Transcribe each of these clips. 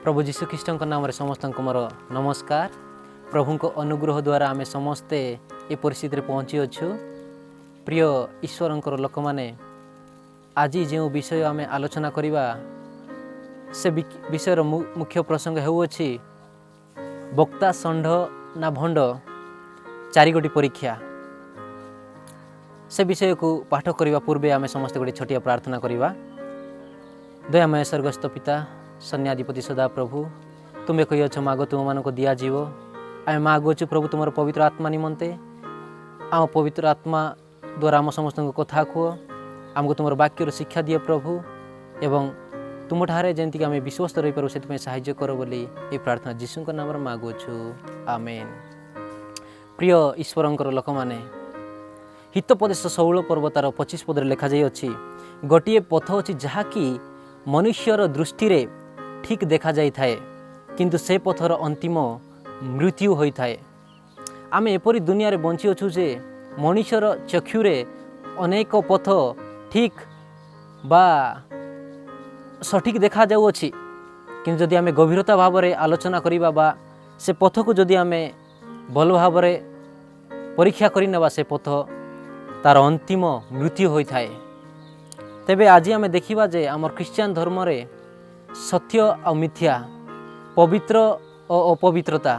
ପ୍ରଭୁ ଯୀଶୁଖ୍ରୀଷ୍ଟଙ୍କ ନାମରେ ସମସ୍ତଙ୍କୁ ମୋର ନମସ୍କାର। ପ୍ରଭୁଙ୍କ ଅନୁଗ୍ରହ ଦ୍ୱାରା ଆମେ ସମସ୍ତେ ଏ ପରିସ୍ଥିତିରେ ପହଞ୍ଚିଅଛୁ। ପ୍ରିୟ ଈଶ୍ୱରଙ୍କର ଲୋକମାନେ, ଆଜି ଯେଉଁ ବିଷୟ ଆମେ ଆଲୋଚନା କରିବା, ସେ ବିଷୟର ମୁଖ୍ୟ ପ୍ରସଙ୍ଗ ହେଉଅଛି ବକ୍ତା ଷଣ୍ଢ ନା ଭଣ୍ଡ, ଚାରିଗୋଟି ପରୀକ୍ଷା। ସେ ବିଷୟକୁ ପାଠ କରିବା ପୂର୍ବେ ଆମେ ସମସ୍ତେ ଗୋଟିଏ ଛୋଟିଆ ପ୍ରାର୍ଥନା କରିବା। ଦୟାମୟ ସ୍ୱର୍ଗସ୍ଥ ପିତା, ସୈନ୍ୟାଧିପତି ସଦାପ୍ରଭୁ, ତୁମେ କହିଅଛ, ମାଗ, ତୁମମାନଙ୍କୁ ଦିଆଯିବ। ଆମେ ମାଗୁଅଛୁ ପ୍ରଭୁ, ତୁମର ପବିତ୍ର ଆତ୍ମା ନିମନ୍ତେ। ଆମ ପବିତ୍ର ଆତ୍ମା ଦ୍ୱାରା ଆମ ସମସ୍ତଙ୍କୁ କଥା କୁହ, ଆମକୁ ତୁମର ବାକ୍ୟର ଶିକ୍ଷା ଦିଅ ପ୍ରଭୁ, ଏବଂ ତୁମଠାରେ ଯେମିତିକି ଆମେ ବିଶ୍ୱସ୍ତ ରହିପାରୁ, ସେଥିପାଇଁ ସାହାଯ୍ୟ କର ବୋଲି ଏ ପ୍ରାର୍ଥନା ଯୀଶୁଙ୍କ ନାମରେ ମାଗୁଅଛୁ, ଆମେନ୍। ପ୍ରିୟ ଈଶ୍ୱରଙ୍କର ଲୋକମାନେ, ହିତୋପଦେଶ 16 ପର୍ବ ତାର 25 ପଦରେ ଲେଖାଯାଇଅଛି, ଗୋଟିଏ ପଥ ଅଛି ଯାହାକି ମନୁଷ୍ୟର ଦୃଷ୍ଟିରେ ଠିକ୍ ଦେଖାଯାଇଥାଏ, କିନ୍ତୁ ସେ ପଥର ଅନ୍ତିମ ମୃତ୍ୟୁ ହୋଇଥାଏ। ଆମେ ଏପରି ଦୁନିଆରେ ବଞ୍ଚିଅଛୁ ଯେ ମଣିଷର ଚକ୍ଷୁରେ ଅନେକ ପଥ ଠିକ୍ ବା ସଠିକ୍ ଦେଖାଯାଉଅଛି, କିନ୍ତୁ ଯଦି ଆମେ ଗଭୀରତା ଭାବରେ ଆଲୋଚନା କରିବା ବା ସେ ପଥକୁ ଯଦି ଆମେ ଭଲ ଭାବରେ ପରୀକ୍ଷା କରିନେବା, ସେ ପଥ ତାର ଅନ୍ତିମ ମୃତ୍ୟୁ ହୋଇଥାଏ। ତେବେ ଆଜି ଆମେ ଦେଖିବା ଯେ ଆମର ଖ୍ରୀଷ୍ଟିଆନ ଧର୍ମରେ ସତ୍ୟ ଆଉ ମିଥ୍ୟା, ପବିତ୍ର ଓ ଅପବିତ୍ରତା,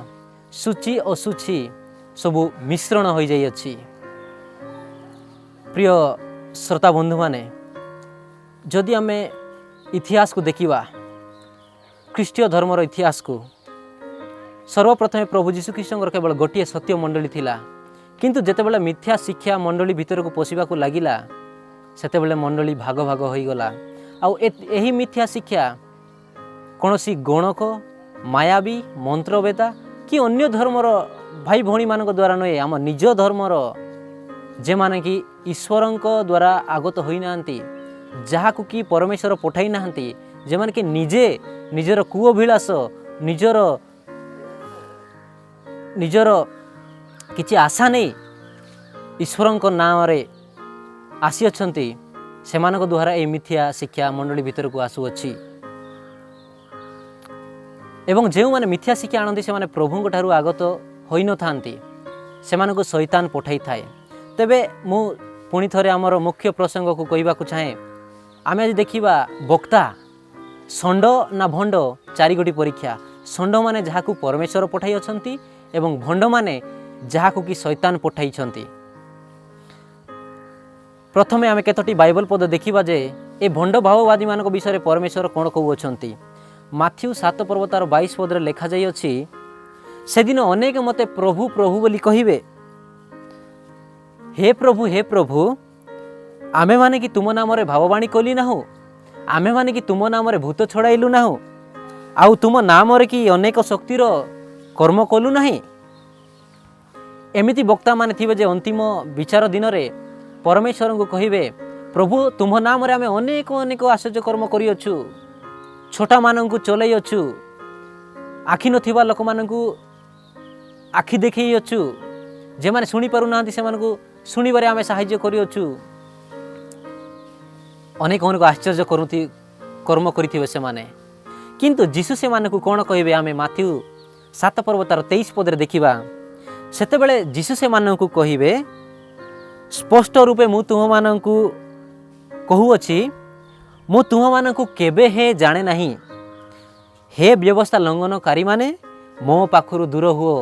ଶୁଚି ଅଶୁଚି ସବୁ ମିଶ୍ରଣ ହୋଇଯାଇଅଛି। ପ୍ରିୟ ଶ୍ରୋତା ବନ୍ଧୁମାନେ, ଯଦି ଆମେ ଇତିହାସକୁ ଦେଖିବା, ଖ୍ରୀଷ୍ଟୀୟ ଧର୍ମର ଇତିହାସକୁ, ସର୍ବପ୍ରଥମେ ପ୍ରଭୁ ଯୀଶୁଖ୍ରୀଷ୍ଟଙ୍କର କେବଳ ଗୋଟିଏ ସତ୍ୟ ମଣ୍ଡଳୀ ଥିଲା। କିନ୍ତୁ ଯେତେବେଳେ ମିଥ୍ୟା ଶିକ୍ଷା ମଣ୍ଡଳୀ ଭିତରକୁ ପଶିବାକୁ ଲାଗିଲା, ସେତେବେଳେ ମଣ୍ଡଳୀ ଭାଗ ଭାଗ ହୋଇଗଲା। ଆଉ ଏହି ମିଥ୍ୟା ଶିକ୍ଷା କୌଣସି ଗଣକ, ମାୟାବୀ, ମନ୍ତ୍ରବେତା କି ଅନ୍ୟ ଧର୍ମର ଭାଇ ଭଉଣୀମାନଙ୍କ ଦ୍ୱାରା ନୁହେଁ, ଆମ ନିଜ ଧର୍ମର ଯେମାନେ କି ଈଶ୍ୱରଙ୍କ ଦ୍ୱାରା ଆଗତ ହୋଇନାହାନ୍ତି, ଯାହାକୁ କି ପରମେଶ୍ୱର ପଠାଇ ନାହାନ୍ତି, ଯେମାନେ କି ନିଜେ ନିଜର କୁଅଭିଳାଷ, ନିଜର ନିଜର କିଛି ଆଶା ନେଇ ଈଶ୍ୱରଙ୍କ ନାମରେ ଆସିଅଛନ୍ତି, ସେମାନଙ୍କ ଦ୍ୱାରା ଏହି ମିଥ୍ୟା ଶିକ୍ଷା ମଣ୍ଡଳୀ ଭିତରକୁ ଆସୁଅଛି। ଏବଂ ଯେଉଁମାନେ ମିଥ୍ୟା ଶିକ୍ଷା ଆଣନ୍ତି, ସେମାନେ ପ୍ରଭୁଙ୍କ ଠାରୁ ଆଗତ ହୋଇନଥାନ୍ତି, ସେମାନଙ୍କୁ ଶୈତାନ ପଠାଇଥାଏ। ତେବେ ମୁଁ ପୁଣି ଥରେ ଆମର ମୁଖ୍ୟ ପ୍ରସଙ୍ଗକୁ କହିବାକୁ ଚାହେଁ। ଆମେ ଆଜି ଦେଖିବା ବକ୍ତା ଷଣ୍ଢ ନା ଭଣ୍ଡ, ଚାରିଗୋଟି ପରୀକ୍ଷା। ଷଣ୍ଢମାନେ ଯାହାକୁ ପରମେଶ୍ୱର ପଠାଇଅଛନ୍ତି ଏବଂ ଭଣ୍ଡମାନେ ଯାହାକୁ କି ଶୈତାନ ପଠାଇଛନ୍ତି। ପ୍ରଥମେ ଆମେ କେତୋଟି ବାଇବଲ ପଦ ଦେଖିବା ଯେ ଏ ଭଣ୍ଡ ଭାବବାଦୀମାନଙ୍କ ବିଷୟରେ ପରମେଶ୍ୱର କ'ଣ କହୁଅଛନ୍ତି। ମାଥ୍ୟୁ 7 ପର୍ବ ତାର 22 ପଦରେ ଲେଖାଯାଇଅଛି, ସେଦିନ ଅନେକ ମୋତେ ପ୍ରଭୁ, ପ୍ରଭୁ ବୋଲି କହିବେ, ହେ ପ୍ରଭୁ, ହେ ପ୍ରଭୁ, ଆମ୍ଭେମାନେ କି ତୁମ ନାମରେ ଭାବବାଣୀ କଲି ନାହୁଁ? ଆମ୍ଭେମାନେ କି ତୁମ ନାମରେ ଭୂତ ଛଡ଼ାଇଲୁ ନାହୁଁ? ଆଉ ତୁମ ନାମରେ କି ଅନେକ ଶକ୍ତିର କର୍ମ କଲୁ ନାହିଁ? ଏମିତି ବକ୍ତାମାନେ ଥିବେ ଯେ ଅନ୍ତିମ ବିଚାର ଦିନରେ ପରମେଶ୍ୱରଙ୍କୁ କହିବେ, ପ୍ରଭୁ, ତୁମ୍ଭ ନାମରେ ଆମେ ଅନେକ ଅନେକ ଆଶ୍ଚର୍ଯ୍ୟ କର୍ମ କରିଅଛୁ, ଛୋଟାମାନଙ୍କୁ ଚଲେଇଅଛୁ, ଆଖି ନଥିବା ଲୋକମାନଙ୍କୁ ଆଖି ଦେଖେଇଅଛୁ, ଯେଉଁମାନେ ଶୁଣିପାରୁନାହାନ୍ତି ସେମାନଙ୍କୁ ଶୁଣିବାରେ ଆମେ ସାହାଯ୍ୟ କରିଅଛୁ। ଅନେକ ଅନେକ ଆଶ୍ଚର୍ଯ୍ୟ କର୍ମ କରିଥିବେ ସେମାନେ। କିନ୍ତୁ ଯୀଶୁ ସେମାନଙ୍କୁ କ'ଣ କହିବେ, ଆମେ ମାଥ୍ୟୁ 7 ପର୍ବ ତାର 23 ପଦରେ ଦେଖିବା। ସେତେବେଳେ ଯୀଶୁ ସେମାନଙ୍କୁ କହିବେ, ସ୍ପଷ୍ଟ ରୂପେ ମୁଁ ତୁମମାନଙ୍କୁ କହୁଅଛି, ମୁଁ ତୁମମାନଙ୍କୁ କେବେ ହେ ଜାଣେ ନାହିଁ। ହେ ବ୍ୟବସ୍ଥା ଲଙ୍ଘନକାରୀମାନେ, ମୋ ପାଖରୁ ଦୂର ହୁଅ।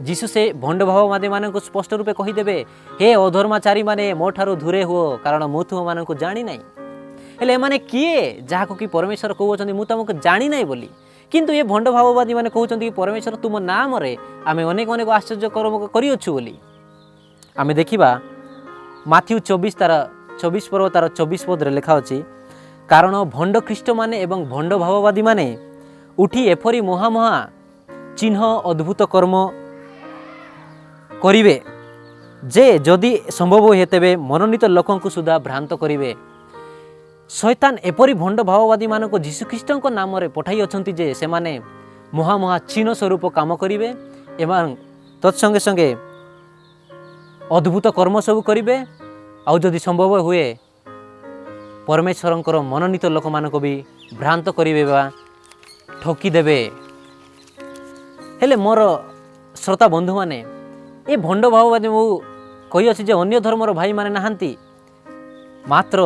ଯୀଶୁ ସେ ଭଣ୍ଡ ଭାବବାଦୀମାନଙ୍କୁ ସ୍ପଷ୍ଟ ରୂପେ କହିଦେବେ, ହେ ଅଧର୍ମାଚାରୀମାନେ, ମୋ ଠାରୁ ଦୂରେ ହୁଅ, କାରଣ ମୁଁ ତୁମମାନଙ୍କୁ ଜାଣି ନାହିଁ। ହେଲେ ଏମାନେ କିଏ ଯାହାକୁ କି ପରମେଶ୍ୱର କହୁଅଛନ୍ତି ମୁଁ ତୁମକୁ ଜାଣି ନାହିଁ ବୋଲି? କିନ୍ତୁ ଏ ଭଣ୍ଡ ଭାବବାଦୀମାନେ କହୁଛନ୍ତି କି ପରମେଶ୍ୱର, ତୁମ ନାମରେ ଆମେ ଅନେକ ଅନେକ ଆଶ୍ଚର୍ଯ୍ୟ କର୍ମ କରିଅଛୁ ବୋଲି। ଆମେ ଦେଖିବା ମାଥ୍ୟୁ 24 ତାର 24 ପର୍ବ ତାର 24 ପଦରେ ଲେଖା ଅଛି, କାରଣ ଭଣ୍ଡ ଖ୍ରୀଷ୍ଟମାନେ ଏବଂ ଭଣ୍ଡ ଭାବବାଦୀମାନେ ଉଠି ଏପରି ମହା ମହା ଚିହ୍ନ, ଅଦ୍ଭୁତ କର୍ମ କରିବେ ଯେ ଯଦି ସମ୍ଭବ ହୁଏ, ତେବେ ମନୋନୀତ ଲୋକଙ୍କୁ ସୁଦ୍ଧା ଭ୍ରାନ୍ତ କରିବେ। ଶୈତାନ ଏପରି ଭଣ୍ଡ ଭାବବାଦୀମାନଙ୍କୁ ଯୀଶୁଖ୍ରୀଷ୍ଟଙ୍କ ନାମରେ ପଠାଇଅଛନ୍ତି ଯେ ସେମାନେ ମହା ମହା ଚିହ୍ନ ସ୍ୱରୂପ କାମ କରିବେ ଏବଂ ତତ୍ସଙ୍ଗେ ସଙ୍ଗେ ଅଦ୍ଭୁତ କର୍ମ ସବୁ କରିବେ, ଆଉ ଯଦି ସମ୍ଭବ ହୁଏ, ପରମେଶ୍ୱରଙ୍କର ମନୋନୀତ ଲୋକମାନଙ୍କୁ ବି ଭ୍ରାନ୍ତ କରିବେ ବା ଠକିବେ। ଠକିଦେବେ। ହେଲେ ମୋର ଶ୍ରୋତା ବନ୍ଧୁମାନେ, ଏ ଭଣ୍ଡ ଭାବବାଦୀ ମୁଁ କହିଅଛି ଯେ ଅନ୍ୟ ଧର୍ମର ଭାଇମାନେ ନାହାନ୍ତି, ମାତ୍ର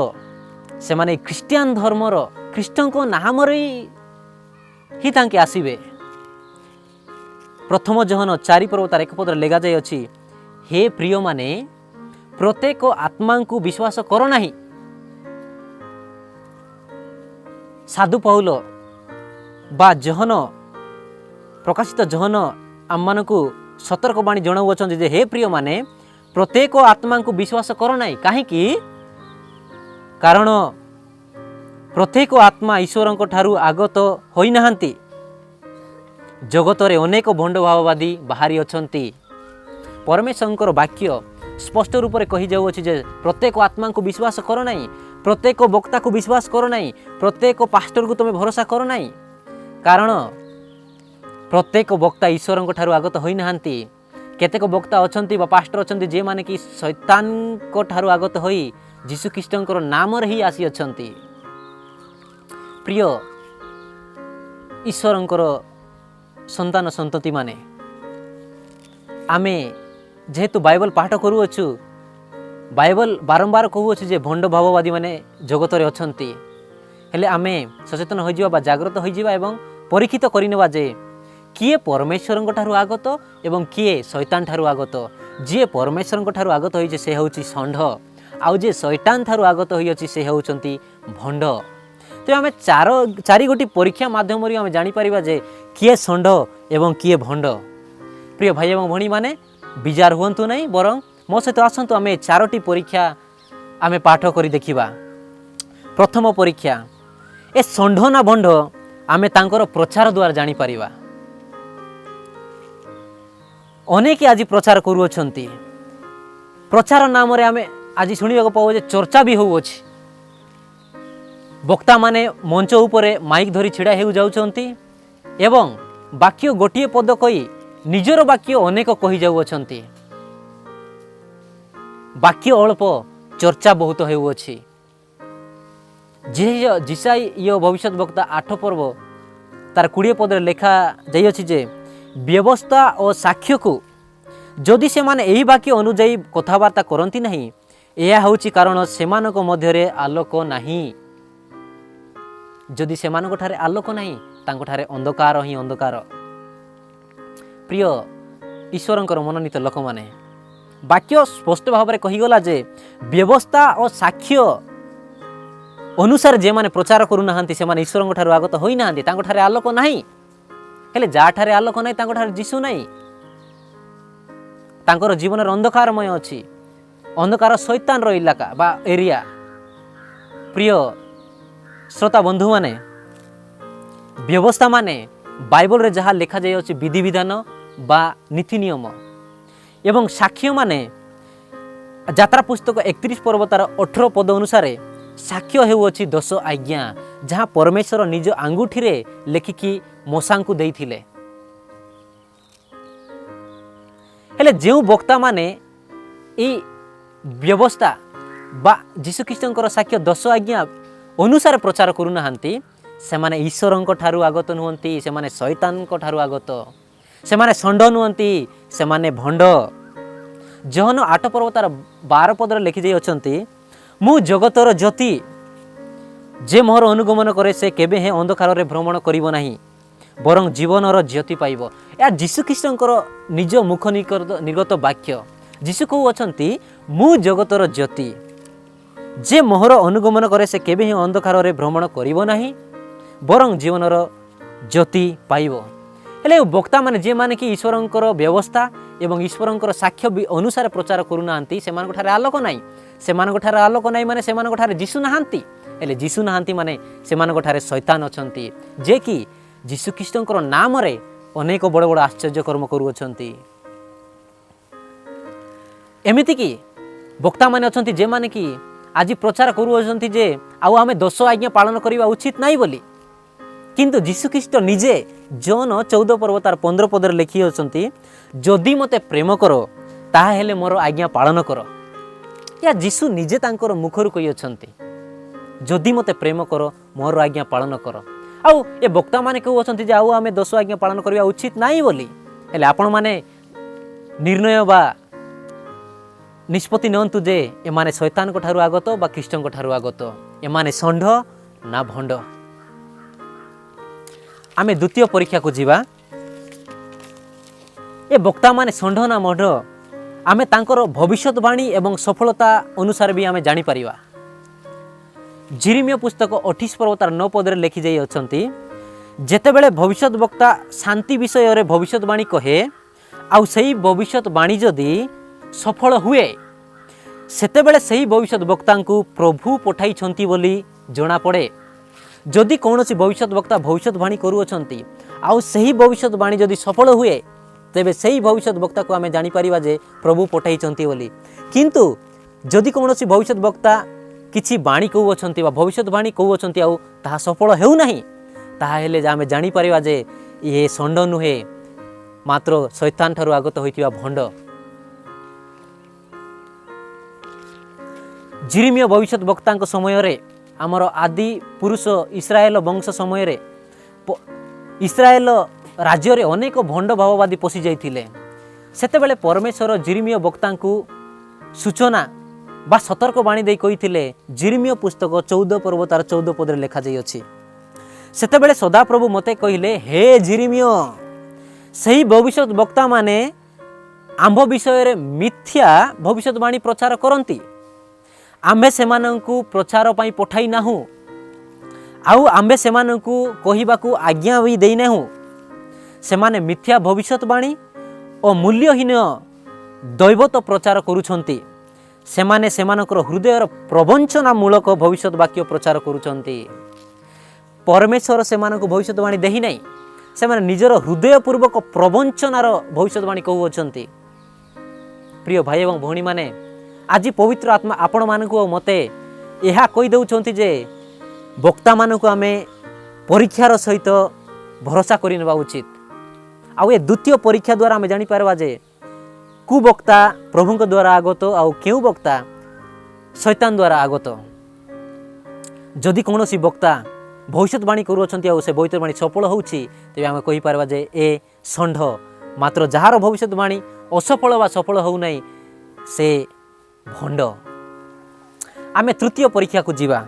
ସେମାନେ ଖ୍ରୀଷ୍ଟିଆନ ଧର୍ମର ଖ୍ରୀଷ୍ଟଙ୍କ ନାମରେ ହିଁ ତାଙ୍କେ ଆସିବେ। ପ୍ରଥମ ଯୋହନ 4 ପର୍ବ ତାର 1 ପଦରେ ଲେଖାଯାଇଅଛି, ହେ ପ୍ରିୟମାନେ, ପ୍ରତ୍ୟେକ ଆତ୍ମାଙ୍କୁ ବିଶ୍ୱାସ କର ନାହିଁ। ସାଧୁ ପାଉଲ ବା ଯୋହନ, ପ୍ରକାଶିତ ଯୋହନ ଆମମାନଙ୍କୁ ସତର୍କବାଣୀ ଜଣାଉଅଛନ୍ତି ଯେ ହେ ପ୍ରିୟମାନେ, ପ୍ରତ୍ୟେକ ଆତ୍ମାଙ୍କୁ ବିଶ୍ୱାସ କର ନାହିଁ। କାହିଁକି? କାରଣ ପ୍ରତ୍ୟେକ ଆତ୍ମା ଈଶ୍ୱରଙ୍କ ଠାରୁ ଆଗତ ହୋଇନାହାନ୍ତି। ଜଗତରେ ଅନେକ ଭଣ୍ଡ ଭାବବାଦୀ ବାହାରି ଅଛନ୍ତି। ପରମେଶ୍ୱରଙ୍କର ବାକ୍ୟ ସ୍ପଷ୍ଟ ରୂପରେ କହିଯାଉଅଛି ଯେ ପ୍ରତ୍ୟେକ ଆତ୍ମାଙ୍କୁ ବିଶ୍ୱାସ କର ନାହିଁ, ପ୍ରତ୍ୟେକ ବକ୍ତାକୁ ବିଶ୍ୱାସ କର ନାହିଁ, ପ୍ରତ୍ୟେକ ପାଷ୍ଟରକୁ ତୁମେ ଭରସା କର ନାହିଁ। କାରଣ ପ୍ରତ୍ୟେକ ବକ୍ତା ଈଶ୍ୱରଙ୍କ ଠାରୁ ଆଗତ ହୋଇନାହାନ୍ତି। କେତେକ ବକ୍ତା ଅଛନ୍ତି ବା ପାଷ୍ଟର ଅଛନ୍ତି ଯେଉଁମାନେ କି ଶୈତାନଙ୍କ ଠାରୁ ଆଗତ ହୋଇ ଯୀଶୁଖ୍ରୀଷ୍ଟଙ୍କର ନାମରେ ହିଁ ଆସିଅଛନ୍ତି। ପ୍ରିୟ ଈଶ୍ୱରଙ୍କର ସନ୍ତାନ ସନ୍ତତିମାନେ, ଆମେ ଯେହେତୁ ବାଇବଲ ପାଠ କରୁଅଛୁ, ବାଇବଲ ବାରମ୍ବାର କହୁଅଛୁ ଯେ ଭଣ୍ଡ ଭାବବାଦୀମାନେ ଜଗତରେ ଅଛନ୍ତି। ହେଲେ ଆମେ ସଚେତନ ହୋଇଯିବା ବା ଜାଗ୍ରତ ହୋଇଯିବା ଏବଂ ପରୀକ୍ଷିତ କରିନେବା ଯେ କିଏ ପରମେଶ୍ୱରଙ୍କ ଠାରୁ ଆଗତ ଏବଂ କିଏ ଶୈତାନ ଠାରୁ ଆଗତ। ଯିଏ ପରମେଶ୍ୱରଙ୍କ ଠାରୁ ଆଗତ ହୋଇଛି ସେ ହେଉଛି ଷଣ୍ଢ, ଆଉ ଯିଏ ଶୈତାନ ଠାରୁ ଆଗତ ହୋଇଅଛି ସେ ହେଉଛନ୍ତି ଭଣ୍ଡ। ତେବେ ଆମେ ଚାରି ଗୋଟି ପରୀକ୍ଷା ମାଧ୍ୟମରେ ଆମେ ଜାଣିପାରିବା ଯେ କିଏ ଷଣ୍ଢ ଏବଂ କିଏ ଭଣ୍ଡ। ପ୍ରିୟ ଭାଇ ଏବଂ ଭଉଣୀମାନେ, ବିଜାର ହୁଅନ୍ତୁ ନାହିଁ, ବରଂ ମୋ ସହିତ ଆସନ୍ତୁ ଆମେ 4ଟି ପରୀକ୍ଷା ଆମେ ପାଠ କରି ଦେଖିବା। ପ୍ରଥମ ପରୀକ୍ଷା, ଏ ଷଣ୍ଢ ନା ଭଣ୍ଡ ଆମେ ତାଙ୍କର ପ୍ରଚାର ଦ୍ୱାରା ଜାଣିପାରିବା। ଅନେକ ଆଜି ପ୍ରଚାର କରୁଅଛନ୍ତି। ପ୍ରଚାର ନାମରେ ଆମେ ଆଜି ଶୁଣିବାକୁ ପାଉ ଯେ ଚର୍ଚ୍ଚା ବି ହେଉଅଛି। ବକ୍ତାମାନେ ମଞ୍ଚ ଉପରେ ମାଇକ୍ ଧରି ଛିଡ଼ା ହେଉ ଯାଉଛନ୍ତି ଏବଂ ବାକ୍ୟ ଗୋଟିଏ ପଦ କହି ନିଜର ବାକ୍ୟ ଅନେକ କହିଯାଉଅଛନ୍ତି। ବାକ୍ୟ ଅଳ୍ପ, ଚର୍ଚ୍ଚା ବହୁତ ହେଉଅଛି। ଯିଶାଇୟ ଭବିଷ୍ୟତ ବକ୍ତା 8 ପର୍ବ ତାର 20 ପଦରେ ଲେଖା ଯାଇଅଛି ଯେ ବ୍ୟବସ୍ଥା ଓ ସାକ୍ଷ୍ୟକୁ ଯଦି ସେମାନେ ଏହି ବାକ୍ୟ ଅନୁଯାୟୀ କଥାବାର୍ତ୍ତା କରନ୍ତି ନାହିଁ, ଏହା ହେଉଛି କାରଣ ସେମାନଙ୍କ ମଧ୍ୟରେ ଆଲୋକ ନାହିଁ। ଯଦି ସେମାନଙ୍କ ଠାରେ ଆଲୋକ ନାହିଁ, ତାଙ୍କଠାରେ ଅନ୍ଧକାର ହିଁ ଅନ୍ଧକାର। ପ୍ରିୟ ଈଶ୍ୱରଙ୍କର ମନୋନୀତ ଲୋକମାନେ, ବାକ୍ୟ ସ୍ପଷ୍ଟ ଭାବରେ କହିଗଲା ଯେ ବ୍ୟବସ୍ଥା ଓ ସାକ୍ଷ୍ୟ ଅନୁସାରେ ଯେଉଁମାନେ ପ୍ରଚାର କରୁନାହାନ୍ତି ସେମାନେ ଈଶ୍ୱରଙ୍କ ଠାରୁ ଆଗତ ହୋଇନାହାନ୍ତି, ତାଙ୍କଠାରେ ଆଲୋକ ନାହିଁ। ହେଲେ ଯାହାଠାରେ ଆଲୋକ ନାହିଁ ତାଙ୍କଠାରେ ଯୀଶୁ ନାହିଁ। ତାଙ୍କର ଜୀବନରେ ଅନ୍ଧକାରମୟ ଅଛି, ଅନ୍ଧକାର ଶୈତାନର ଇଲାକା ବା ଏରିଆ। ପ୍ରିୟ ଶ୍ରୋତା ବନ୍ଧୁମାନେ, ବ୍ୟବସ୍ଥା ମାନେ ବାଇବଲରେ ଯାହା ଲେଖାଯାଇଅଛି ବିଧିବିଧାନ ବା ନୀତି ନିୟମ, ଏବଂ ସାକ୍ଷ୍ୟମାନେ ଯାତ୍ରା ପୁସ୍ତକ 31 ପର୍ବ ତାର 18 ପଦ ଅନୁସାରେ ସାକ୍ଷ୍ୟ ହେଉଅଛି 10 ଆଜ୍ଞା, ଯାହା ପରମେଶ୍ୱର ନିଜ ଆଙ୍ଗୁଠିରେ ଲେଖିକି ମୋଶାଙ୍କୁ ଦେଇଥିଲେ। ହେଲେ ଯେଉଁ ବକ୍ତାମାନେ ଏଇ ବ୍ୟବସ୍ଥା ବା ଯୀଶୁଖ୍ରୀଷ୍ଟଙ୍କର ସାକ୍ଷ୍ୟ 10 ଆଜ୍ଞା ଅନୁସାରେ ପ୍ରଚାର କରୁନାହାନ୍ତି, ସେମାନେ ଈଶ୍ୱରଙ୍କ ଠାରୁ ଆଗତ ନୁହନ୍ତି, ସେମାନେ ଶୈତାନଙ୍କ ଠାରୁ ଆଗତ। ସେମାନେ ଷଣ୍ଢ ନୁହନ୍ତି, ସେମାନେ ଭଣ୍ଡ। ଯୋହନ 8 ପର୍ବ ତାର 12 ପଦରେ ଲେଖିଯାଇ ଅଛନ୍ତି, ମୁଁ ଜଗତର ଜ୍ୟୋତି, ଯେ ମୋହର ଅନୁଗମନ କରେ ସେ କେବେ ହେଁ ଅନ୍ଧକାରରେ ଭ୍ରମଣ କରିବ ନାହିଁ, ବରଂ ଜୀବନର ଜ୍ୟୋତି ପାଇବ। ଏହା ଯୀଶୁଖ୍ରୀଷ୍ଟଙ୍କର ନିଜ ମୁଖ ନିର୍ଗତ ବାକ୍ୟ। ଯୀଶୁ କହୁଅଛନ୍ତି, ମୁଁ ଜଗତର ଜ୍ୟୋତି, ଯେ ମୋହର ଅନୁଗମନ କରେ ସେ କେବେ ହିଁ ଅନ୍ଧକାରରେ ଭ୍ରମଣ କରିବ ନାହିଁ, ବରଂ ଜୀବନର ଜ୍ୟୋତି ପାଇବ। ହେଲେ ବକ୍ତାମାନେ ଯେଉଁମାନେ କି ଈଶ୍ୱରଙ୍କର ବ୍ୟବସ୍ଥା ଏବଂ ଈଶ୍ୱରଙ୍କର ସାକ୍ଷ୍ୟ ଅନୁସାରେ ପ୍ରଚାର କରୁନାହାନ୍ତି, ସେମାନଙ୍କ ଠାରେ ଆଲୋକ ନାହିଁ। ସେମାନଙ୍କ ଠାରେ ଆଲୋକ ନାହିଁ ମାନେ ସେମାନଙ୍କ ଠାରେ ଯୀଶୁ ନାହାନ୍ତି। ହେଲେ ଯୀଶୁ ନାହାନ୍ତି ମାନେ ସେମାନଙ୍କ ଠାରେ ଶୈତାନ ଅଛନ୍ତି, ଯେ କି ଯୀଶୁଖ୍ରୀଷ୍ଟଙ୍କର ନାମରେ ଅନେକ ବଡ଼ ବଡ଼ ଆଶ୍ଚର୍ଯ୍ୟ କର୍ମ କରୁଅଛନ୍ତି। ଏମିତିକି ବକ୍ତାମାନେ ଅଛନ୍ତି ଯେଉଁମାନେ କି ଆଜି ପ୍ରଚାର କରୁଅଛନ୍ତି ଯେ ଆଉ ଆମେ 10 ଆଜ୍ଞା ପାଳନ କରିବା ଉଚିତ ନାହିଁ ବୋଲି, କିନ୍ତୁ ଯୀଶୁଖ୍ରୀଷ୍ଟ ନିଜେ ଯୋହନ 14 ପର୍ବ ତାର 15 ପଦରେ ଲେଖିଅଛନ୍ତି, ଯଦି ମୋତେ ପ୍ରେମ କର ତାହାହେଲେ ମୋର ଆଜ୍ଞା ପାଳନ କର। ଏହା ଯୀଶୁ ନିଜେ ତାଙ୍କର ମୁଖରୁ କହିଅଛନ୍ତି, ଯଦି ମୋତେ ପ୍ରେମ କର ମୋର ଆଜ୍ଞା ପାଳନ କର। ଆଉ ଏ ବକ୍ତାମାନେ କହୁଅଛନ୍ତି ଯେ ଆଉ ଆମେ ଦଶ ଆଜ୍ଞା ପାଳନ କରିବା ଉଚିତ ନାହିଁ ବୋଲି। ହେଲେ ଆପଣମାନେ ନିର୍ଣ୍ଣୟ ବା ନିଷ୍ପତ୍ତି ନିଅନ୍ତୁ ଯେ ଏମାନେ ଶୈତାନଙ୍କ ଠାରୁ ଆଗତ ବା ଖ୍ରୀଷ୍ଟଙ୍କ ଠାରୁ ଆଗତ, ଏମାନେ ଷଣ୍ଢ ନା ଭଣ୍ଡ। ଆମେ ଦ୍ୱିତୀୟ ପରୀକ୍ଷାକୁ ଯିବା। ଏ ବକ୍ତାମାନେ ଷଣ୍ଢ ନା ମଢ଼ ଆମେ ତାଙ୍କର ଭବିଷ୍ୟତବାଣୀ ଏବଂ ସଫଳତା ଅନୁସାରେ ବି ଆମେ ଜାଣିପାରିବା। ଜିରିମିୟ ପୁସ୍ତକ 28 ପର୍ବ ତାର 9 ପଦରେ ଲେଖିଯାଇ ଅଛନ୍ତି, ଯେତେବେଳେ ଭବିଷ୍ୟତ ବକ୍ତା ଶାନ୍ତି ବିଷୟରେ ଭବିଷ୍ୟତବାଣୀ କହେ ଆଉ ସେଇ ଭବିଷ୍ୟତବାଣୀ ଯଦି ସଫଳ ହୁଏ, ସେତେବେଳେ ସେହି ଭବିଷ୍ୟତ ବକ୍ତାଙ୍କୁ ପ୍ରଭୁ ପଠାଇଛନ୍ତି ବୋଲି ଜଣାପଡ଼େ। ଯଦି କୌଣସି ଭବିଷ୍ୟତ ବକ୍ତା ଭବିଷ୍ୟତବାଣୀ କରୁଅଛନ୍ତି ଆଉ ସେହି ଭବିଷ୍ୟତବାଣୀ ଯଦି ସଫଳ ହୁଏ, ତେବେ ସେହି ଭବିଷ୍ୟତ ବକ୍ତାକୁ ଆମେ ଜାଣିପାରିବା ଯେ ପ୍ରଭୁ ପଠାଇଛନ୍ତି ବୋଲି। କିନ୍ତୁ ଯଦି କୌଣସି ଭବିଷ୍ୟତ ବକ୍ତା କିଛି ବାଣୀ କହୁଅଛନ୍ତି ବା ଭବିଷ୍ୟତବାଣୀ କହୁଅଛନ୍ତି ଆଉ ତାହା ସଫଳ ହେଉନାହିଁ, ତାହାହେଲେ ଆମେ ଜାଣିପାରିବା ଯେ ଇଏ ଷଣ୍ଢ ନୁହେଁ, ମାତ୍ର ଶୈତାନ ଠାରୁ ଆଗତ ହୋଇଥିବା ଭଣ୍ଡ। ଜିରିମିୟ ଭବିଷ୍ୟତ ବକ୍ତାଙ୍କ ସମୟରେ, ଆମର ଆଦି ପୁରୁଷ ଇସ୍ରାଏଲ ବଂଶ ସମୟରେ ଇସ୍ରାଏଲ ରାଜ୍ୟରେ ଅନେକ ଭଣ୍ଡ ଭାବବାଦୀ ପଶିଯାଇଥିଲେ। ସେତେବେଳେ ପରମେଶ୍ୱର ଜିରିମିୟ ବକ୍ତାଙ୍କୁ ସୂଚନା ବା ସତର୍କ ବାଣୀ ଦେଇ କହିଥିଲେ। ଜିରିମିୟ ପୁସ୍ତକ 14 ପର୍ବ ତାର 14 ପଦରେ ଲେଖାଯାଇଅଛି, ସେତେବେଳେ ସଦାପ୍ରଭୁ ମୋତେ କହିଲେ, ହେ ଜିରିମିୟ, ସେହି ଭବିଷ୍ୟତ ବକ୍ତାମାନେ ଆମ୍ଭ ବିଷୟରେ ମିଥ୍ୟା ଭବିଷ୍ୟତବାଣୀ ପ୍ରଚାର କରନ୍ତି। ଆମ୍ଭେ ସେମାନଙ୍କୁ ପ୍ରଚାର ପାଇଁ ପଠାଇ ନାହୁଁ, ଆଉ ଆମ୍ଭେ ସେମାନଙ୍କୁ କହିବାକୁ ଆଜ୍ଞା ବି ଦେଇନାହୁଁ। ସେମାନେ ମିଥ୍ୟା ଭବିଷ୍ୟତବାଣୀ ଓ ମୂଲ୍ୟହୀନ ଦୈବତ ପ୍ରଚାର କରୁଛନ୍ତି। ସେମାନେ ସେମାନଙ୍କର ହୃଦୟର ପ୍ରବଞ୍ଚନାମୂଳକ ଭବିଷ୍ୟତ ବାକ୍ୟ ପ୍ରଚାର କରୁଛନ୍ତି। ପରମେଶ୍ୱର ସେମାନଙ୍କୁ ଭବିଷ୍ୟତବାଣୀ ଦେଇ ନାହିଁ, ସେମାନେ ନିଜର ହୃଦୟପୂର୍ବକ ପ୍ରବଞ୍ଚନାର ଭବିଷ୍ୟତବାଣୀ କହୁଅଛନ୍ତି। ପ୍ରିୟ ଭାଇ ଏବଂ ଭଉଣୀମାନେ, ଆଜି ପବିତ୍ର ଆତ୍ମା ଆପଣମାନଙ୍କୁ ଆଉ ମୋତେ ଏହା କହିଦେଉଛନ୍ତି ଯେ ବକ୍ତାମାନଙ୍କୁ ଆମେ ପରୀକ୍ଷାର ସହିତ ଭରସା କରିନେବା ଉଚିତ। ଆଉ ଏ ଦ୍ୱିତୀୟ ପରୀକ୍ଷା ଦ୍ୱାରା ଆମେ ଜାଣିପାରିବା ଯେ କେଉଁ ବକ୍ତା ପ୍ରଭୁଙ୍କ ଦ୍ୱାରା ଆଗତ ଆଉ କେଉଁ ବକ୍ତା ଶୈତାନ ଦ୍ୱାରା ଆଗତ। ଯଦି କୌଣସି ବକ୍ତା ଭବିଷ୍ୟତବାଣୀ କରୁଅଛନ୍ତି ଆଉ ସେ ଭବିଷ୍ୟତବାଣୀ ସଫଳ ହେଉଛି, ତେବେ ଆମେ କହିପାରିବା ଯେ ଏ ଷଣ୍ଢ। ମାତ୍ର ଯାହାର ଭବିଷ୍ୟତବାଣୀ ଅସଫଳ ବା ସଫଳ ହେଉନାହିଁ, ସେ ଭଣ୍ଡ। ଆମେ ତୃତୀୟ ପରୀକ୍ଷାକୁ ଯିବା।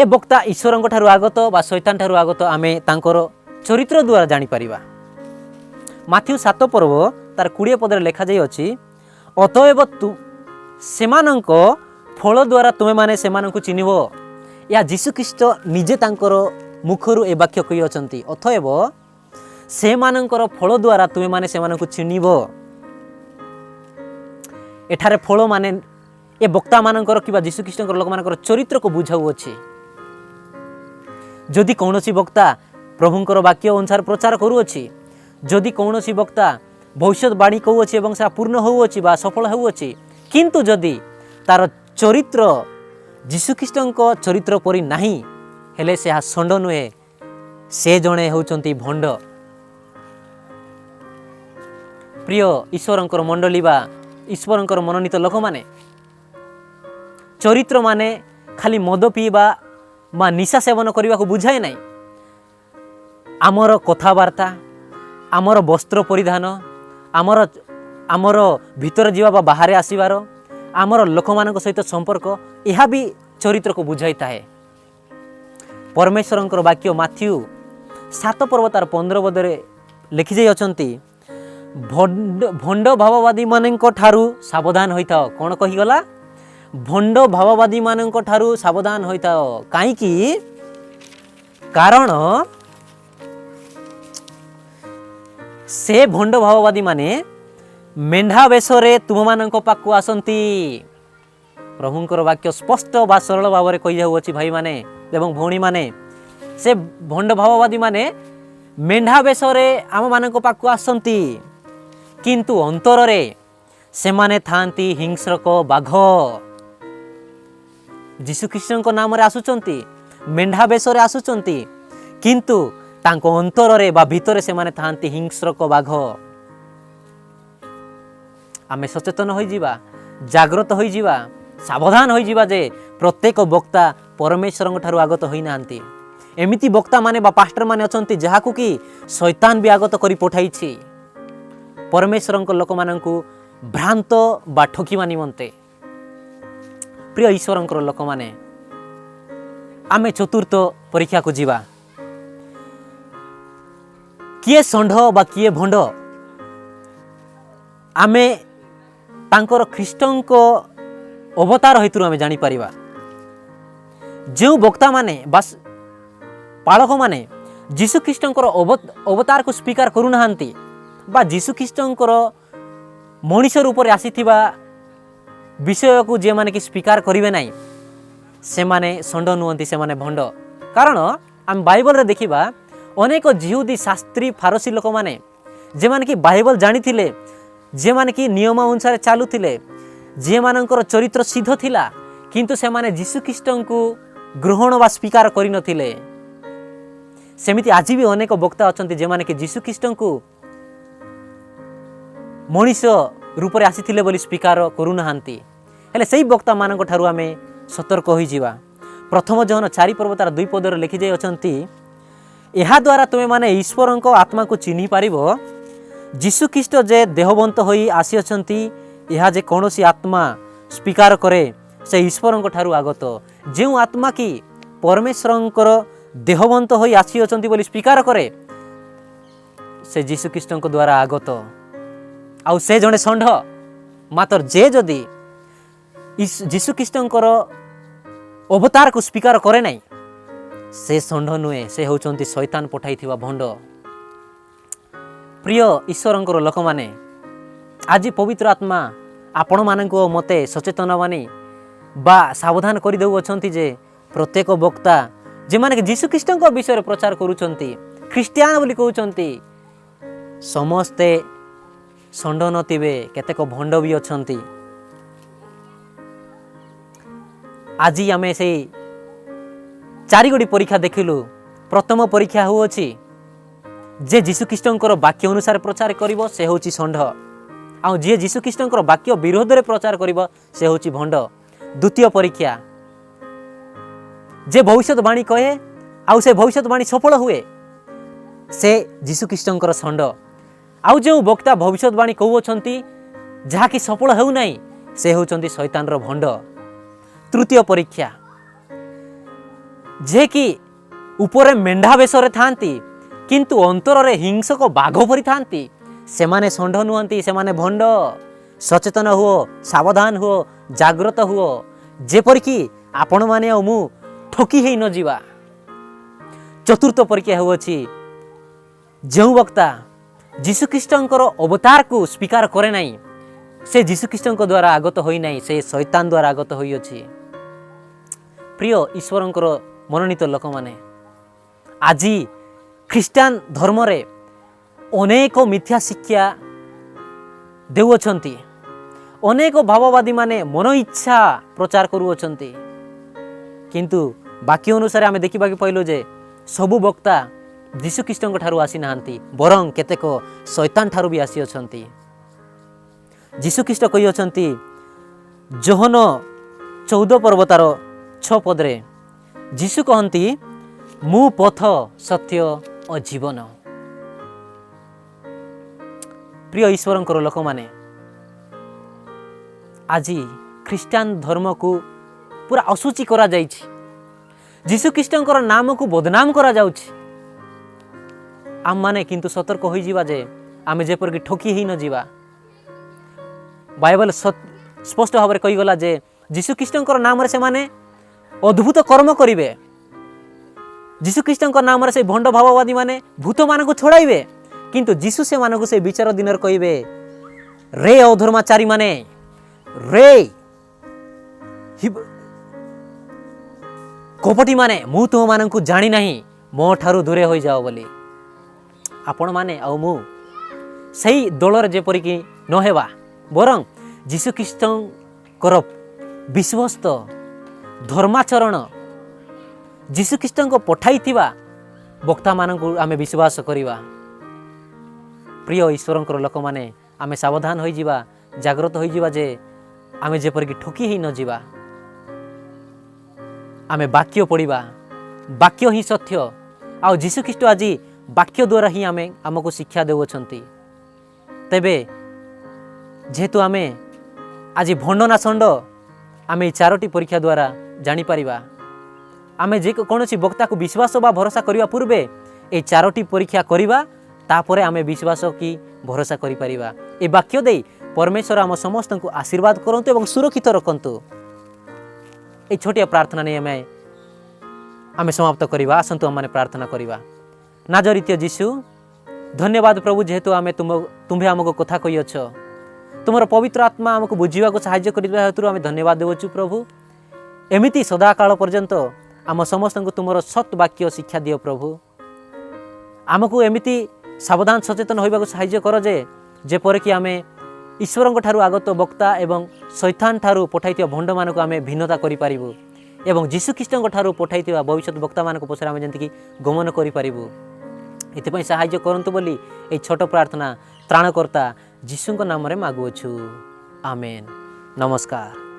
ଏ ବକ୍ତା ଈଶ୍ୱରଙ୍କ ଠାରୁ ଆଗତ ବା ଶୈତାନ ଠାରୁ ଆଗତ ଆମେ ତାଙ୍କର ଚରିତ୍ର ଦ୍ୱାରା ଜାଣିପାରିବା। ମାଥିଉ 7 ପର୍ବ ତାର 20 ପଦରେ ଲେଖାଯାଇଅଛି, ଅତଏବ ସେମାନଙ୍କ ଫଳ ଦ୍ୱାରା ତୁମେମାନେ ସେମାନଙ୍କୁ ଚିହ୍ନିବ। ଏହା ଯୀଶୁଖ୍ରୀଷ୍ଟ ନିଜେ ତାଙ୍କର ମୁଖରୁ ଏ ବାକ୍ୟ କହିଅଛନ୍ତି, ଅତଏବ ସେମାନଙ୍କର ଫଳ ଦ୍ୱାରା ତୁମେମାନେ ସେମାନଙ୍କୁ ଚିହ୍ନିବ। ଏଠାରେ ଫଳ ମାନେ ଏ ବକ୍ତାମାନଙ୍କର କିମ୍ବା ଯୀଶୁଖ୍ରୀଷ୍ଟଙ୍କର ଲୋକମାନଙ୍କର ଚରିତ୍ରକୁ ବୁଝାଉଅଛି। ଯଦି କୌଣସି ବକ୍ତା ପ୍ରଭୁଙ୍କର ବାକ୍ୟ ଅନୁସାରେ ପ୍ରଚାର କରୁଅଛି, ଯଦି କୌଣସି ବକ୍ତା ଭବିଷ୍ୟତବାଣୀ କହୁଅଛି ଏବଂ ସେ ପୂର୍ଣ୍ଣ ହେଉଅଛି ବା ସଫଳ ହେଉଅଛି, କିନ୍ତୁ ଯଦି ତାର ଚରିତ୍ର ଯୀଶୁଖ୍ରୀଷ୍ଟଙ୍କ ଚରିତ୍ର ପରି ନାହିଁ, ହେଲେ ସେ ଷଣ୍ଢ ନୁହେଁ, ସେ ଜଣେ ହେଉଛନ୍ତି ଭଣ୍ଡ। ପ୍ରିୟ ଈଶ୍ୱରଙ୍କର ମଣ୍ଡଳୀ ବା ଈଶ୍ୱରଙ୍କର ମନୋନୀତ ଲୋକମାନେ, ଚରିତ୍ର ମାନେ ଖାଲି ମଦ ପିଇବା ବା ନିଶା ସେବନ କରିବାକୁ ବୁଝାଏ ନାହିଁ। ଆମର କଥାବାର୍ତ୍ତା, ଆମର ବସ୍ତ୍ର ପରିଧାନ, ଆମର ଭିତରେ ଯିବା ବା ବାହାରେ ଆସିବାର, ଆମର ଲୋକମାନଙ୍କ ସହିତ ସମ୍ପର୍କ, ଏହା ବି ଚରିତ୍ରକୁ ବୁଝାଇଥାଏ। ପରମେଶ୍ୱରଙ୍କର ବାକ୍ୟ ମାଥିଉ 7 ପର୍ବ ତାର 15 ପଦରେ ଲେଖିଯାଇ ଅଛନ୍ତି, ଭଣ୍ଡ ଭାବବାଦୀମାନଙ୍କ ଠାରୁ ସାବଧାନ ହୋଇଥାଅ। କ'ଣ କହିଗଲା? ଭଣ୍ଡ ଭାବବାଦୀମାନଙ୍କ ଠାରୁ ସାବଧାନ ହୋଇଥାଅ। କାହିଁକି? କାରଣ ସେ ଭଣ୍ଡ ଭାବବାଦୀମାନେ ମେଣ୍ଢା ବେଶରେ ତୁମମାନଙ୍କ ପାଖକୁ ଆସନ୍ତି। ପ୍ରଭୁଙ୍କର ବାକ୍ୟ ସ୍ପଷ୍ଟ ବା ସରଳ ଭାବରେ କହିଯାଉଅଛି ଭାଇମାନେ ଏବଂ ଭଉଣୀମାନେ, ସେ ଭଣ୍ଡ ଭାବବାଦୀମାନେ ମେଣ୍ଢା ବେଶରେ ଆମମାନଙ୍କ ପାଖକୁ ଆସନ୍ତି, କିନ୍ତୁ ଅନ୍ତରରେ ସେମାନେ ଥାଆନ୍ତି ହିଂସ୍ରକ ବାଘ। ଯୀଶୁଖ୍ରୀଷ୍ଟଙ୍କ ନାମରେ ଆସୁଛନ୍ତି, ମେଣ୍ଢା ବେଶରେ ଆସୁଛନ୍ତି, କିନ୍ତୁ ତାଙ୍କ ଅନ୍ତରରେ ବା ଭିତରେ ସେମାନେ ଥାଆନ୍ତି ହିଂସ୍ରକ ବାଘ। ଆମେ ସଚେତନ ହୋଇଯିବା, ଜାଗ୍ରତ ହୋଇଯିବା। ସାବଧାନ ହୋଇଯିବା ଯେ ପ୍ରତ୍ୟେକ ବକ୍ତା ପରମେଶ୍ୱରଙ୍କ ଠାରୁ ଆଗତ ହୋଇନାହାନ୍ତି। ଏମିତି ବକ୍ତାମାନେ ବା ପାଷ୍ଟରମାନେ ଅଛନ୍ତି, ଯାହାକୁ କି ଶୈତାନ ବି ଆଗତ କରି ପଠାଇଛି ପରମେଶ୍ୱରଙ୍କ ଲୋକମାନଙ୍କୁ ଭ୍ରାନ୍ତ ବା ଠକିବା ନିମନ୍ତେ। ପ୍ରିୟ ଈଶ୍ୱରଙ୍କର ଲୋକମାନେ, ଆମେ ଚତୁର୍ଥ ପରୀକ୍ଷାକୁ ଯିବା। କିଏ ଷଣ୍ଢ ବା କିଏ ଭଣ୍ଡ, ଆମେ ତାଙ୍କର ଖ୍ରୀଷ୍ଟଙ୍କ ଅବତାର ହେତୁରୁ ଆମେ ଜାଣିପାରିବା। ଯେଉଁ ବକ୍ତାମାନେ ବା ପାଳକମାନେ ଯୀଶୁଖ୍ରୀଷ୍ଟଙ୍କର ଅବତାରକୁ ସ୍ୱୀକାର କରୁନାହାନ୍ତି ବା ଯୀଶୁଖ୍ରୀଷ୍ଟଙ୍କର ମଣିଷ ରୂପରେ ଆସିଥିବା ବିଷୟକୁ ଯେଉଁମାନେ କି ସ୍ୱୀକାର କରିବେ ନାହିଁ, ସେମାନେ ଷଣ୍ଢ ନୁହନ୍ତି, ସେମାନେ ଭଣ୍ଡ। କାରଣ ଆମେ ବାଇବଲରେ ଦେଖିବା, ଅନେକ ଯିହୁଦୀ ଶାସ୍ତ୍ରୀ, ଫାରସୀ ଲୋକମାନେ, ଯେଉଁମାନେ କି ବାଇବଲ ଜାଣିଥିଲେ, ଯେଉଁମାନେ କି ନିୟମ ଅନୁସାରେ ଚାଲୁଥିଲେ, ଯେଉଁମାନଙ୍କର ଚରିତ୍ର ସିଦ୍ଧ ଥିଲା, କିନ୍ତୁ ସେମାନେ ଯୀଶୁଖ୍ରୀଷ୍ଟଙ୍କୁ ଗ୍ରହଣ ବା ସ୍ୱୀକାର କରିନଥିଲେ। ସେମିତି ଆଜି ବି ଅନେକ ବକ୍ତା ଅଛନ୍ତି, ଯେଉଁମାନେ କି ଯୀଶୁଖ୍ରୀଷ୍ଟଙ୍କୁ ମଣିଷ ରୂପରେ ଆସିଥିଲେ ବୋଲି ସ୍ୱୀକାର କରୁନାହାନ୍ତି। ହେଲେ ସେଇ ବକ୍ତାମାନଙ୍କ ଠାରୁ ଆମେ ସତର୍କ ହୋଇଯିବା। ପ୍ରଥମ ଯୋହନ 4 ପର୍ବ ତାର 2 ପଦରେ ଲେଖିଯାଇ ଅଛନ୍ତି, "ଏହାଦ୍ୱାରା ତୁମେମାନେ ଈଶ୍ୱରଙ୍କ ଆତ୍ମାକୁ ଚିହ୍ନି ପାରିବ। ଯୀଶୁଖ୍ରୀଷ୍ଟ ଯେ ଦେହବନ୍ତ ହୋଇ ଆସିଅଛନ୍ତି, ଏହା ଯେ କୌଣସି ଆତ୍ମା ସ୍ୱୀକାର କରେ, ସେ ଈଶ୍ୱରଙ୍କ ଠାରୁ ଆଗତ।" ଯେଉଁ ଆତ୍ମା କି ପରମେଶ୍ୱରଙ୍କର ଦେହବନ୍ତ ହୋଇ ଆସିଅଛନ୍ତି ବୋଲି ସ୍ୱୀକାର କରେ, ସେ ଯୀଶୁଖ୍ରୀଷ୍ଟଙ୍କ ଦ୍ୱାରା ଆଗତ ଆଉ ସେ ଜଣେ ଷଣ୍ଢ। ମାତ୍ର ଯେ ଯଦି ଯୀଶୁଖ୍ରୀଷ୍ଟଙ୍କର ଅବତାରକୁ ସ୍ୱୀକାର କରେ ନାହିଁ, ସେ ଷଣ୍ଢ ନୁହେଁ, ସେ ହେଉଛନ୍ତି ଶୈତାନ ପଠାଇଥିବା ଭଣ୍ଡ। ପ୍ରିୟ ଈଶ୍ୱରଙ୍କର ଲୋକମାନେ, ଆଜି ପବିତ୍ର ଆତ୍ମା ଆପଣମାନଙ୍କୁ ଓ ମୋତେ ସଚେତନ ବାଣୀ ବା ସାବଧାନ କରିଦେଉଅଛନ୍ତି ଯେ ପ୍ରତ୍ୟେକ ବକ୍ତା, ଯେଉଁମାନେ କି ଯୀଶୁଖ୍ରୀଷ୍ଟଙ୍କ ବିଷୟରେ ପ୍ରଚାର କରୁଛନ୍ତି, ଖ୍ରୀଷ୍ଟିଆନ ବୋଲି କହୁଛନ୍ତି, ସମସ୍ତେ ଷଣ୍ଢ ନଥିବେ, କେତେକ ଭଣ୍ଡ ବି ଅଛନ୍ତି। ଆଜି ଆମେ ସେଇ ଚାରିଗୋଟି ପରୀକ୍ଷା ଦେଖିଲୁ। ପ୍ରଥମ ପରୀକ୍ଷା ହେଉଅଛି, ଯେ ଯୀଶୁଖ୍ରୀଷ୍ଟଙ୍କର ବାକ୍ୟ ଅନୁସାରେ ପ୍ରଚାର କରିବ, ସେ ହେଉଛି ଷଣ୍ଢ। ଆଉ ଯିଏ ଯୀଶୁଖ୍ରୀଷ୍ଟଙ୍କର ବାକ୍ୟ ବିରୋଧରେ ପ୍ରଚାର କରିବ, ସେ ହେଉଛି ଭଣ୍ଡ। ଦ୍ୱିତୀୟ ପରୀକ୍ଷା, ଯେ ଭବିଷ୍ୟତବାଣୀ କହେ ଆଉ ସେ ଭବିଷ୍ୟତବାଣୀ ସଫଳ ହୁଏ, ସେ ଯୀଶୁଖ୍ରୀଷ୍ଟଙ୍କର ଷଣ୍ଢ। ଆଉ ଯେଉଁ ବକ୍ତା ଭବିଷ୍ୟତବାଣୀ କହୁଅଛନ୍ତି, ଯାହାକି ସଫଳ ହେଉନାହିଁ, ସେ ହେଉଛନ୍ତି ଶୈତାନର ଭଣ୍ଡ। ତୃତୀୟ ପରୀକ୍ଷା, ଯେ କି ଉପରେ ମେଣ୍ଢା ବେଶରେ ଥାନ୍ତି, କିନ୍ତୁ ଅନ୍ତରରେ ହିଂସକ ବାଘ ପରି ଥାନ୍ତି, ସେମାନେ ଷଣ୍ଢ ନୁହନ୍ତି, ସେମାନେ ଭଣ୍ଡ। ସଚେତନ ହୁଅ, ସାବଧାନ ହୁଅ, ଜାଗ୍ରତ ହୁଅ, ଯେପରିକି ଆପଣମାନେ ଆଉ ମୁଁ ଠକି ହେଇ ନଯିବା। ଚତୁର୍ଥ ପରୀକ୍ଷା ହେଉଅଛି, ଯେଉଁ ବକ୍ତା ଯୀଶୁଖ୍ରୀଷ୍ଟଙ୍କର ଅବତାରକୁ ସ୍ୱୀକାର କରେ ନାହିଁ, ସେ ଯୀଶୁଖ୍ରୀଷ୍ଟଙ୍କ ଦ୍ୱାରା ଆଗତ ହୋଇନାହିଁ, ସେ ଶୈତାନ ଦ୍ୱାରା ଆଗତ ହୋଇଅଛି। ପ୍ରିୟ ଈଶ୍ୱରଙ୍କର ମନୋନୀତ ଲୋକମାନେ, ଆଜି ଖ୍ରୀଷ୍ଟିଆନ ଧର୍ମରେ ଅନେକ ମିଥ୍ୟା ଶିକ୍ଷା ଦେଉଅଛନ୍ତି। ଅନେକ ଭାବବାଦୀମାନେ ମନ ଇଚ୍ଛା ପ୍ରଚାର କରୁଅଛନ୍ତି। କିନ୍ତୁ ବାକ୍ୟ ଅନୁସାରେ ଆମେ ଦେଖିବାକୁ ପାଇଲୁ ଯେ ସବୁ ବକ୍ତା ଯୀଶୁଖ୍ରୀଷ୍ଟଙ୍କ ଠାରୁ ଆସିନାହାନ୍ତି, ବରଂ କେତେକ ଶୈତାନ ଠାରୁ ବି ଆସିଅଛନ୍ତି। ଯୀଶୁଖ୍ରୀଷ୍ଟ କହିଅଛନ୍ତି ଯୋହନ 14 ପର୍ବ ତାର 6 ପଦରେ, ଯୀଶୁ କହନ୍ତି, "ମୁଁ ପଥ, ସତ୍ୟ ଓ ଜୀବନ।" ପ୍ରିୟ ଈଶ୍ୱରଙ୍କର ଲୋକମାନେ, ଆଜି ଖ୍ରୀଷ୍ଟିଆନ ଧର୍ମକୁ ପୁରା ଅଶୁଚି କରାଯାଇଛି। ଯୀଶୁଖ୍ରୀଷ୍ଟଙ୍କର ନାମକୁ ବଦନାମ କରାଯାଉଛି। ଆମମାନେ କିନ୍ତୁ ସତର୍କ ହୋଇଯିବା ଯେ ଆମେ ଯେପରିକି ଠକି ହେଇ ନଯିବା। ବାଇବଲ ସ୍ପଷ୍ଟ ଭାବରେ କହିଗଲା ଯେ ଯୀଶୁଖ୍ରୀଷ୍ଟଙ୍କର ନାମରେ ସେମାନେ ଅଦ୍ଭୁତ କର୍ମ କରିବେ। ଯୀଶୁଖ୍ରୀଷ୍ଟଙ୍କ ନାମରେ ସେ ଭଣ୍ଡ ଭାବବାଦୀମାନେ ଭୂତମାନଙ୍କୁ ଛଡ଼ାଇବେ। କିନ୍ତୁ ଯୀଶୁ ସେମାନଙ୍କୁ ସେ ବିଚାର ଦିନରେ କହିବେ, "ରେ ଅଧର୍ମାଚାରୀମାନେ, ରେ କପଟୀମାନେ, ମୁଁ ତୁମମାନଙ୍କୁ ଜାଣି ନାହିଁ, ମୋ ଠାରୁ ଦୂରେ ହୋଇଯାଅ" ବୋଲି। ଆପଣମାନେ ଆଉ ମୁଁ ସେଇ ଦଳରେ ଯେପରିକି ନ ହେବା, ବରଂ ଯୀଶୁଖ୍ରୀଷ୍ଟଙ୍କର ବିଶ୍ୱସ୍ତ ଧର୍ମାଚରଣ, ଯୀଶୁଖ୍ରୀଷ୍ଟଙ୍କ ପଠାଇଥିବା ବକ୍ତାମାନଙ୍କୁ ଆମେ ବିଶ୍ୱାସ କରିବା। ପ୍ରିୟ ଈଶ୍ୱରଙ୍କର ଲୋକମାନେ, ଆମେ ସାବଧାନ ହୋଇଯିବା, ଜାଗ୍ରତ ହୋଇଯିବା ଯେ ଆମେ ଯେପରିକି ଠକି ହେଇ ନଯିବା। ଆମେ ବାକ୍ୟ ପଢ଼ିବା, ବାକ୍ୟ ହିଁ ସତ୍ୟ। ଆଉ ଯୀଶୁଖ୍ରୀଷ୍ଟ ଆଜି ବାକ୍ୟ ଦ୍ୱାରା ହିଁ ଆମକୁ ଶିକ୍ଷା ଦେଉଅଛନ୍ତି। ତେବେ ଯେହେତୁ ଆମେ ଆଜି ଭଣ୍ଡ ନା ଷଣ୍ଡ, ଆମେ ଏଇ ଚାରୋଟି ପରୀକ୍ଷା ଦ୍ୱାରା ଜାଣିପାରିବା। ଆମେ ଯେ କୌଣସି ବକ୍ତାକୁ ବିଶ୍ୱାସ ବା ଭରସା କରିବା ପୂର୍ବେ ଏଇ ଚାରୋଟି ପରୀକ୍ଷା କରିବା, ତାପରେ ଆମେ ବିଶ୍ୱାସ କି ଭରସା କରିପାରିବା। ଏ ବାକ୍ୟ ଦେଇ ପରମେଶ୍ୱର ଆମ ସମସ୍ତଙ୍କୁ ଆଶୀର୍ବାଦ କରନ୍ତୁ ଏବଂ ସୁରକ୍ଷିତ ରଖନ୍ତୁ। ଏଇ ଛୋଟିଆ ପ୍ରାର୍ଥନା ନେଇ ଆମେ ସମାପ୍ତ କରିବା। ଆସନ୍ତୁ, ଆମମାନେ ପ୍ରାର୍ଥନା କରିବା। ନାଜରିତୀୟ ଯୀଶୁ, ଧନ୍ୟବାଦ ପ୍ରଭୁ, ଯେହେତୁ ତୁମ୍ଭେ ଆମକୁ କଥା କହିଅଛ। ତୁମର ପବିତ୍ର ଆତ୍ମା ଆମକୁ ବୁଝିବାକୁ ସାହାଯ୍ୟ କରିବା ହେତୁରୁ ଆମେ ଧନ୍ୟବାଦ ଦେଉଛୁ ପ୍ରଭୁ। ଏମିତି ସଦାକାଳ ପର୍ଯ୍ୟନ୍ତ ଆମ ସମସ୍ତଙ୍କୁ ତୁମର ସତ୍ ବାକ୍ୟ ଶିକ୍ଷା ଦିଅ ପ୍ରଭୁ। ଆମକୁ ଏମିତି ସାବଧାନ ସଚେତନ ହୋଇବାକୁ ସାହାଯ୍ୟ କର ଯେ ଯେପରିକି ଆମେ ଈଶ୍ୱରଙ୍କ ଠାରୁ ଆଗତ ବକ୍ତା ଏବଂ ଶୈତାନ ଠାରୁ ପଠାଇଥିବା ଭଣ୍ଡମାନଙ୍କୁ ଆମେ ଭିନ୍ନତା କରିପାରିବୁ ଏବଂ ଯୀଶୁଖ୍ରୀଷ୍ଟଙ୍କ ଠାରୁ ପଠାଇଥିବା ଭବିଷ୍ୟତ ବକ୍ତାମାନଙ୍କ ପଛରେ ଆମେ ଯେମିତିକି ଗମନ କରିପାରିବୁ, ଏଥିପାଇଁ ସାହାଯ୍ୟ କରନ୍ତୁ ବୋଲି ଏହି ଛୋଟ ପ୍ରାର୍ଥନା ତ୍ରାଣକର୍ତ୍ତା ଯୀଶୁଙ୍କ ନାମରେ ମାଗୁଅଛୁ। ଆମେନ୍। ନମସ୍କାର।